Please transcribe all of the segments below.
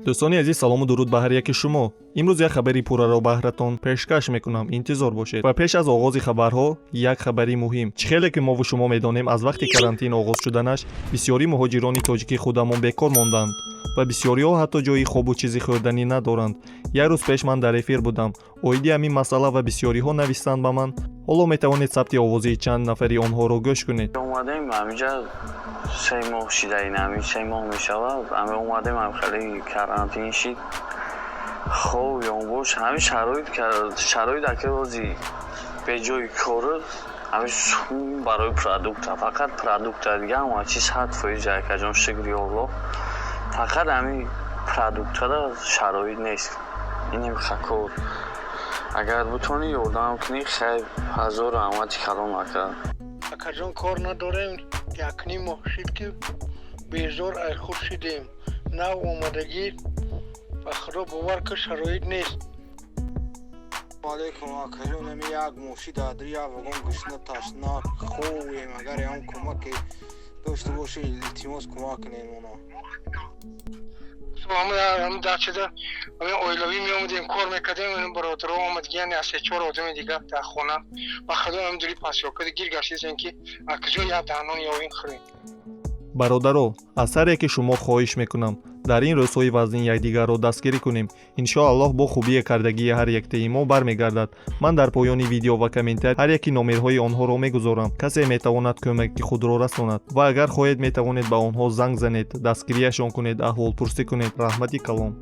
Дӯстони азиз, салому дуруд ба ҳар яки шумо. Имрӯз як хабари пурраро баҳратон пешкаш мекунам, интизор бошед. Ва пеш аз оғози хабарҳо як хабари муҳим. Чӣ хеле ки мову шумо медонем, аз вақти карантин оғоз шуданаш бисёри муҳоҷирони тоҷикӣ худамон бекор монданд ва бисёриҳо ҳатто ҷои хобу чизи хӯрданӣ надоранд. Як рӯз пеш ман дар эфир будам оиди ҳамин масъала ва бисёриҳо навистанд ба ман. Ҳоло метавонед сабти овозии чанд нафари онҳоро гӯш кунед. Омадем ҳаминҷа, 3 моҳ шида, ин ҳамин 3 моҳ мешавад. Ҳами омадем, ҳам хеле карантин шид. Хоб ёнбош, ҳамин шароит аки ҳози беҷои кор, ҳамин барои продукта, фақат продукта, дига ҳама чиз 100%, акаҷон, шукри Аллоҳ, фақат ҳамин продуктада шароит нест. Инем кор, агар бутонӣ, ёрдам кунӣ, хайр, ҳазор раҳмати калон, ака. Акаҷон, кор надорем, якним моҳ шид, ки безор ай худ шидем. Нав омадагӣ, ба Худо бовар ки, шароит нест. Алейкум, акаҷон, ами як моҳ шид, адри як вагон гушна, ташна ховем. Агар ягон кӯмаке дошта бошед, илтимос, кӯмак кунед моно. Дачада ҳамин оилавӣ меомадем, кор мекардем. Бародаро омадгиян, аз се-чор одами дига дар хона. Ба Худо, ҳам дури пасёкада гир гаштисем, ки аз куҷо як даҳнон ёвем, хӯрем. Бародаро, аз ҳар яке шумо хоҳиш мекунам, дар ин рӯзҳои вазнин якдигарро дастгирӣ кунем. Иншоаллоҳ, бо хубие кардагии ҳар яктаи мо бармегардад. Ман дар поёни видео ва комментар ҳар яки номерҳои онҳоро мегузорам. Касе метавонад кӯмаки худро расонад ва агар хоҳед, метавонед ба онҳо занг занед, дастгирияшон кунед, аҳволпурсӣ кунед. Раҳмати калон.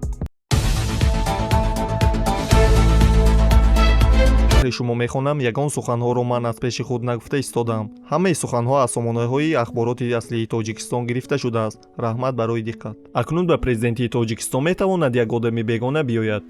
Шумо мехонам, ягон суханҳоро ман аз пеши худ нагуфта истодаам. Ҳамаи суханҳо аз сомонаҳои ахбороти аслии Тоҷикистон гирифта шудааст. Раҳмат барои диққат. Акнун ба президентии Тоҷикистон метавонад як одами бегона биёяд?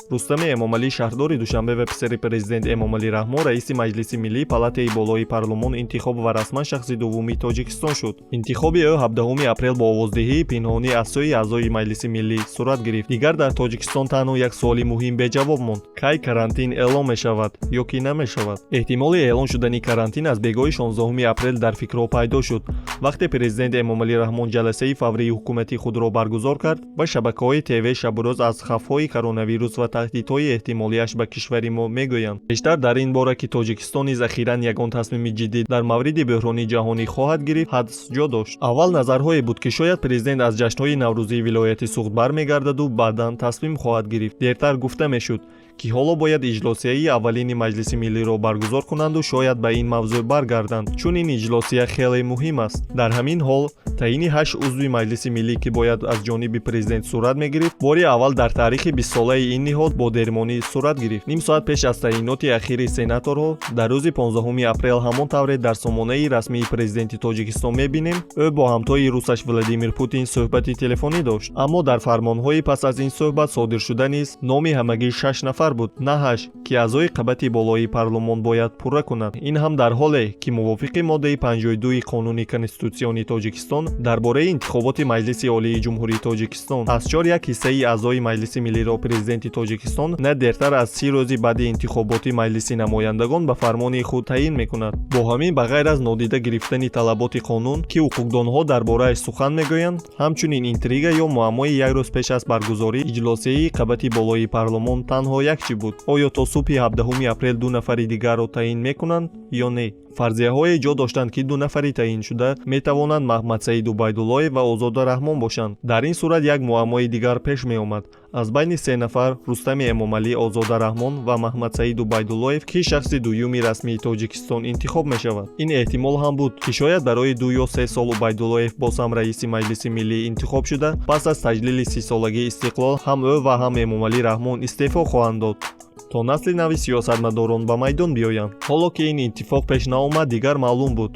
Рустами Эмомалӣ, шаҳрдори Душанбе ва писари президент Эмомалӣ Раҳмон, раиси Маҷлиси Миллӣ, палатаи болои парлумон интихоб ва расман шахси дуввуми Тоҷикистон шуд. Интихоби ӯ 17 апрел бо овоздиҳии пинҳонӣ аз сӯи аъзои Маҷлиси Миллӣ сурат гирифт. Дигар дар Тоҷикистон танҳо як суоли муҳим беҷавоб монд: кай карантин эълон мешавад ё ки намешавад? Эҳтимоли эълон шудани карантин аз бегоҳи 16 апрел дар фикрҳо пайдо шуд, вақте президент Эмомалӣ Раҳмон ҷаласаи фаврии ҳукумати худро баргузор кард ва шабакаҳои ТВ шабурӯз аз хавфҳои коронавирус ва таҳдидҳои эҳтимолиаш ба кишвари мо мегӯянд. Бештар дар ин бора, ки Тоҷикистон низ ахиран ягон тасмими ҷиддӣ дар мавриди бӯҳрони ҷаҳонӣ хоҳад гирифт, ҳадс ҷо дошт. Аввал назарҳое буд, ки шояд президент аз ҷашнҳои наврӯзии вилояти Суғд бармегардаду баъдан тасмим хоҳад гирифт. Дертар гуфта мешуд, ки ҳоло бояд иҷлосияи аввалини Маҷлиси Миллиро баргузор кунанду шояд ба ин мавзӯъ баргарданд, чун ин иҷлосия хеле муҳим аст. Дар ҳамин ҳол таъйини ҳашт узви Маҷлиси Миллӣ, ки бояд аз ҷониби президент сурат мегирифт, бори аввал дар таърихи бистсолаи ин ниҳод бо дермонӣ сурат гирифт. Ним соат пеш аз таъйиноти ахири сенаторҳо дар рӯзи 15 апрел, ҳамон тавре дар сомонаи расмии президенти Тоҷикистон мебинем, ӯ бо ҳамтои русаш Владимир Путин суҳбати телефонӣ дошт. Аммо дар фармонҳои пас аз ин суҳбат содиршуда низ номи ҳамагӣ шаш нафар буд, на ҳашт, ки аъзои қабати болоии парлумон бояд пурра кунад. Ин ҳам дар ҳоле, ки мувофиқи моддаи 52 Қонуни конститутсионии Тоҷикистон дар бораи интихоботи Маҷлиси Олии Ҷумҳурии Тоҷикистон, аз чор як ҳиссаи аъзои Маҷлиси Миллиро президенти Тоҷикистон на дертар аз 30 рӯзи баъди интихоботи Маҷлиси Намояндагон ба фармони худ таъйин мекунад. Бо ҳамин, ба ғайр аз нодида гирифтани талаботи қонун, ки ҳуқуқдонҳо дар борааш сухан мегӯянд, ҳамчунин интрига ё муаммои як рӯз пеш аз баргузории иҷлосияи қабати болоии парлумон танҳо як чӣ буд: оё то субҳи 17 апрел ду нафари дигарро таъйин мекунанд ё не? Фарзияҳое ҷо доштанд, ки ду нафари таъйиншуда метавонанд Маҳмадсаид Убайдуллоев ва Озода Раҳмон бошанд. Дар ин сурат як муаммои дигар пеш меомад: аз байни се нафар, Рустами Эмомалӣ, Озода Раҳмон ва Маҳмадсаид Убайдуллоев, ки шахси дуюми расмии Тоҷикистон интихоб мешавад? Ин эҳтимол ҳам буд, ки шояд барои 2 ё 3 сол Убайдуллоев боз ҳам раиси Маҷлиси Миллӣ интихоб шуда, пас аз таҷлили 30-солагии истиқлол ҳам ӯ ва ҳам Эмомалӣ Раҳмон истеъфо хоҳанд дод, то насли нави сиёсатмадорон ба майдон биёянд. Ҳоло ки ин иттифоқ пеш наомад, дигар маълум буд: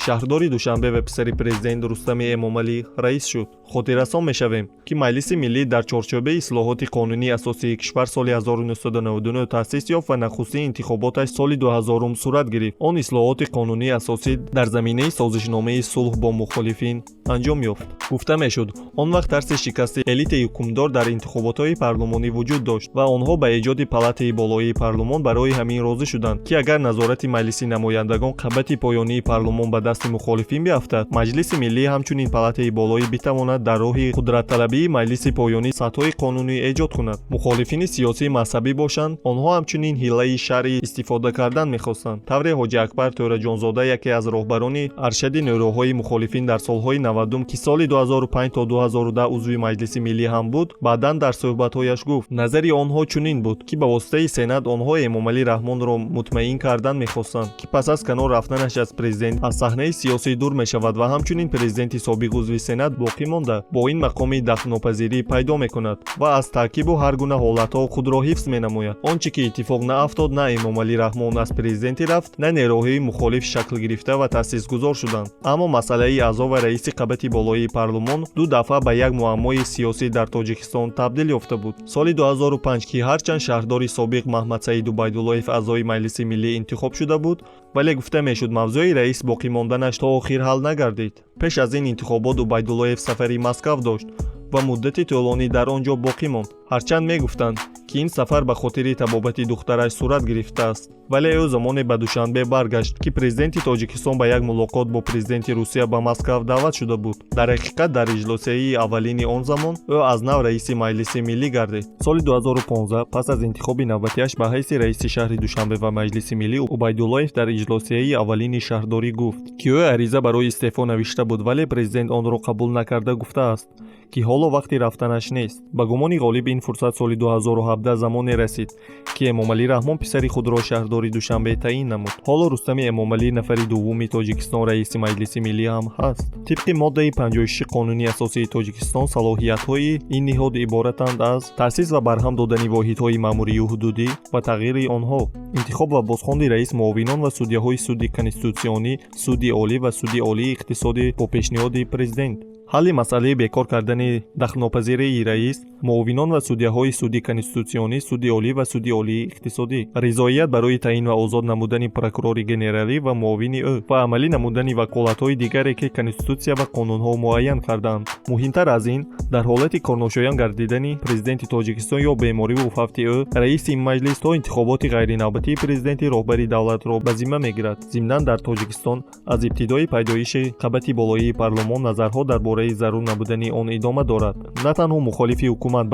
шаҳрдори Душанбе ва писари президент Рустами Эмомалӣ раис шуд. Хотиррасон мешавем, ки Маҷлиси Миллӣ дар чорчӯбаи ислоҳоти қонунии асосии кишвар соли 1999 таъсис ёфт ва нахустин интихоботаш соли 2000 сурат гирифт. Он ислоҳоти қонунии асосӣ дар заминаи созишномаи сулҳ бо мухолифин анҷом ёфт. Гуфта мешуд, он вақт тарси шикасти элитаи ҳукмдор дар интихоботҳои парлумонӣ вуҷуд дошт ва онҳо ба эҷоди палатаи болоии парлумон барои ҳамин розӣ шуданд, ки агар назорати Маҷлиси Намояндагон, қабати поёнии парлумон, ба дасти мухолифин биафтад, Маҷлиси Миллӣ, ҳамчунин палатаи болоӣ битавонад дар роҳи қудратталабии маҷлиси поёнӣ садҳои қонунӣ эҷод кунад. Мухолифини сиёсии мазҳабӣ бошанд, онҳо ҳамчунин ҳилаи шаръӣ истифода кардан мехостанд. Тавре Ҳоҷи Акбар Тӯраҷонзода, яке аз роҳбарони аршади нерӯҳои мухолифин дар солҳои 90-ум, ки соли 2005 то 2010 узви Маҷлиси Миллӣ ҳам буд, баъдан дар суҳбатҳояш гуфт, назари онҳо чунин буд, ки ба воситаи Сенат онҳо Эмомалӣ Раҳмонро мутмаин кардан мехостанд, ки пас аз канор рафтанаш аз президент аз саҳнаи сиёсӣ дур мешавад ва ҳамчунин президенти собиқ узви Сенат боқӣ монда, бо ин мақоми дахлнопазирӣ пайдо мекунад ва аз таъқибу ҳар гуна ҳолатҳо худро ҳифз менамояд. Он чӣ ки иттифоқ наафтод, на Эмомалӣ Раҳмон аз президентӣ рафт, на нерӯҳои мухолиф шакл гирифта ва таъсисгузор шуданд. Аммо масъалаи аъзо ва раиси қабати болоии парлумон ду дафъа ба як муаммои сиёсӣ дар Тоҷикистон табдил ёфта буд. Соли 2005, ки ҳарчанд шаҳрдори собиқ Маҳмадсаид Убайдуллоев аъзои Маҷлиси Миллӣ интихоб шуда буд, вале гуфта мешуд, мавзӯи раис боқӣ монданаш то охир ҳал нагардид. Пеш аз ин интихобот Убайдуллоев сафари Москав дошт ва муддати тӯлонӣ дар он ҷо боқӣ монд. Ҳарчанд мегуфтанд, ки ин сафар ба хотири табобати духтараш сурат гирифтааст, вале ӯ замоне ба Душанбе баргашт, ки президенти Тоҷикистон ба як мулоқот бо президенти Русия ба Москав даъват шуда буд. Дар ҳақиқат, дар иҷлосияи аввалини он замон ӯ аз нав раиси Маҷлиси Миллӣ гардид. Соли 2015, пас аз интихоби навбатиаш ба ҳайси раиси шаҳри Душанбе ва Маҷлиси Миллӣ, Убайдуллоев дар иҷлосияи аввалини шаҳрдорӣ гуфт, ки ӯ ариза барои истеъфо навишта буд, вале президент онро қабул накарда гуфтааст, ки ҳоло вақти рафтанаш нест. Ба гумони ғолиб, ин фурсат соли 2017 замоне расид, ки Эмомалӣ Раҳмон писари худро шаҳрдори Душанбе таъин намуд. Ҳоло Рустами Эмомалӣ нафари дуввуми Тоҷикистон, раиси Маҷлиси Миллӣ ҳам ҳаст. Тибқи моддаи 56 Қонуни асосии Тоҷикистон, салоҳиятҳои ин ниҳод иборатанд аз таъсис ва барҳам додани воҳидҳои маъмурию ҳудудӣ ва тағйири онҳо, интихоб ва бозхонди раис, муовинон ва судяҳои Суди Конститутсионӣ, Суди Олӣ ва Суди Олии Иқтисодӣ бо пешниҳоди президент, ҳалли масъалаи бекор кардани дахлнопазирии раис, муовинон ва судяҳои Суди Конститутсионӣ, Суди Олӣ ва Суди Олии Иқтисодӣ, ризоият барои таъин ва озод намудани прокурори генералӣ ва муовини ӯ ва амалӣ намудани ваколатҳои дигаре, ки Конститутсия ва қонунҳо муайян кардаанд. Муҳимтар аз ин, дар ҳолати корношоям гардидани президенти Тоҷикистон ё бемориву фавти ӯ, раиси ин маҷлис то интихоботи ғайринавбатии президенти роҳбари давлатро ба зимма мегирад. Зимнан, дар Тоҷикистон аз ибтидои пайдоиши қабати болоии парлумон назарҳо дар бораи зарур набудани он идома дорад. На танҳо мухолифи ҳукумат,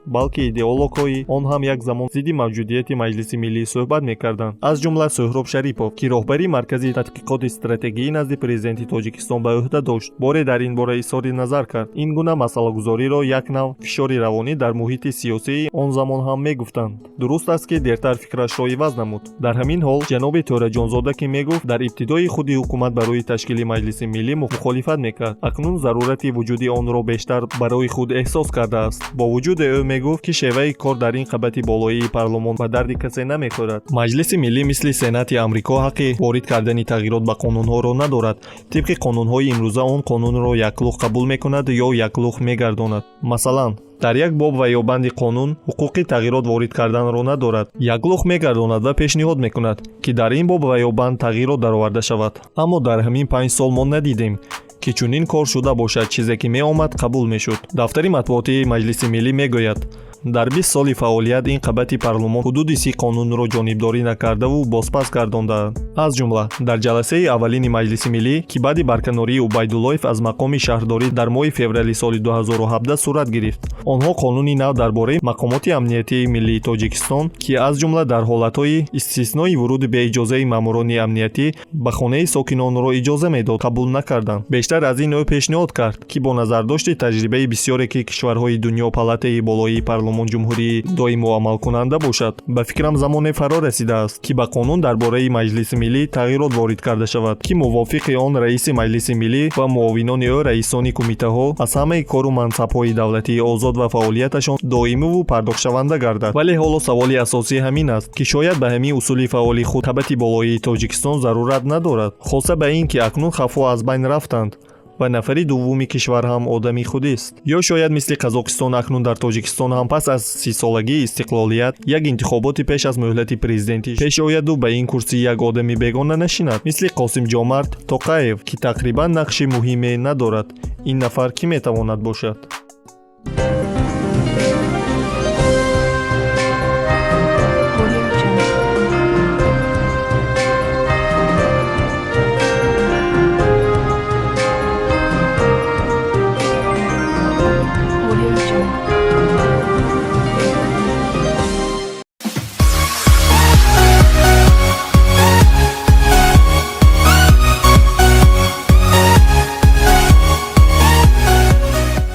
балки идеологҳои он ҳам як замон зидди мавҷудияти Маҷлиси Миллӣ суҳбат мекарданд. Аз ҷумла Сӯҳроб Шарипов, ки роҳбарии Маркази тадқиқоти стратегӣ назди президенти Тоҷикистон ба ӯҳда дошт, боре дар ин бора изҳори назар кард. Ин гуна масъалагузориро як нав фишори равонӣ дар муҳити сиёсии он замон ҳам мегуфтанд. Дуруст аст, ки дертар фикрашро иваз намуд. Дар ҳамин ҳол ҷаноби Тӯраҷонзода, ки мегуфт, дар ибтидои худи ҳукумат барои ташкили Маҷлиси Миллӣ мухолифат мекард, акнун зарурати вуҷуди онро бештар барои худ эҳсос кардааст. Бо вуҷуде ӯ мегуфт, ки шеваи кор дар ин қабати болоии парлумон ба дарди касе намехӯрад. Маҷлиси Миллӣ мисли Сенати Амрико ҳаққи ворид кардани тағйирот ба қонунҳоро надорад. Тибқи қонунҳои имрӯза, он қонунро яклухт қабул мекунад ё яклухт мегардонад. Масалан, дар як боб ва ё банди қонун ҳуқуқи тағйирот ворид карданро надорад, яклухт мегардонад ва пешниҳод мекунад, ки дар ин боб ва ё банд тағйирот дароварда шавад. Аммо дар ҳамин 5 сол мо надидем, ки чунин кор шуда бошад. Чизе ки меомад, қабул мешуд. Дафтари матбуотии Маҷлиси Миллӣ мегӯяд, дар 20 соли фаъолият ин қабати парлумон ҳудуди 30 қонунро ҷонибдорӣ накардаву бозпас гардондаанд. Аз ҷумла дар ҷаласаи аввалини Маҷлиси Миллӣ, ки баъди барканории Убайдуллоев аз мақоми шаҳрдорӣ дар моҳи феврали соли 2017 сурат гирифт, онҳо қонуни нав дар бораи мақомоти амниятии миллии Тоҷикистон, ки аз ҷумла дар ҳолатҳои истиснои вуруди беиҷозаи маъмурони амниятӣ ба хонаи сокинонро иҷоза медод, қабул накарданд. Бештар аз ин, ӯ пешниҳод кард, ки бо назардошти таҷрибаи бисёре, ки кишварҳои дунё палатаи болоии парлумон ҷумҳурии доимо амалкунанда бошад, ба фикрам, замоне фаро расидааст, ки ба қонун дар бораи Маҷлиси Миллӣ тағйирот ворид карда шавад, ки мувофиқи он раиси Маҷлиси Миллӣ ва муовинони ӯ, раисони кумитаҳо аз ҳамаи кору мансабҳои давлатӣ озод ва фаъолияташон доимиву пардохтшаванда гардад. Вале ҳоло саволи асосӣ ҳамин аст, ки шояд ба ҳамин усули фаъоли худ қабати болоии Тоҷикистон зарурат надорад, хоса ба ин ки акнун хавфҳо аз байн рафтанд ва нафари дуввуми кишвар ҳам одами худист. Ё шояд мисли Қазоқистон акнун дар Тоҷикистон ҳам пас аз 30-солагии истиқлолият як интихоботи пеш аз муҳлати президентӣ пеш ояду ба ин курсӣ як одами бегона нашинад, мисли Қосимҷомарт Тоқаев, ки тақрибан нақши муҳиме надорад. Ин нафар кӣ метавонад бошад?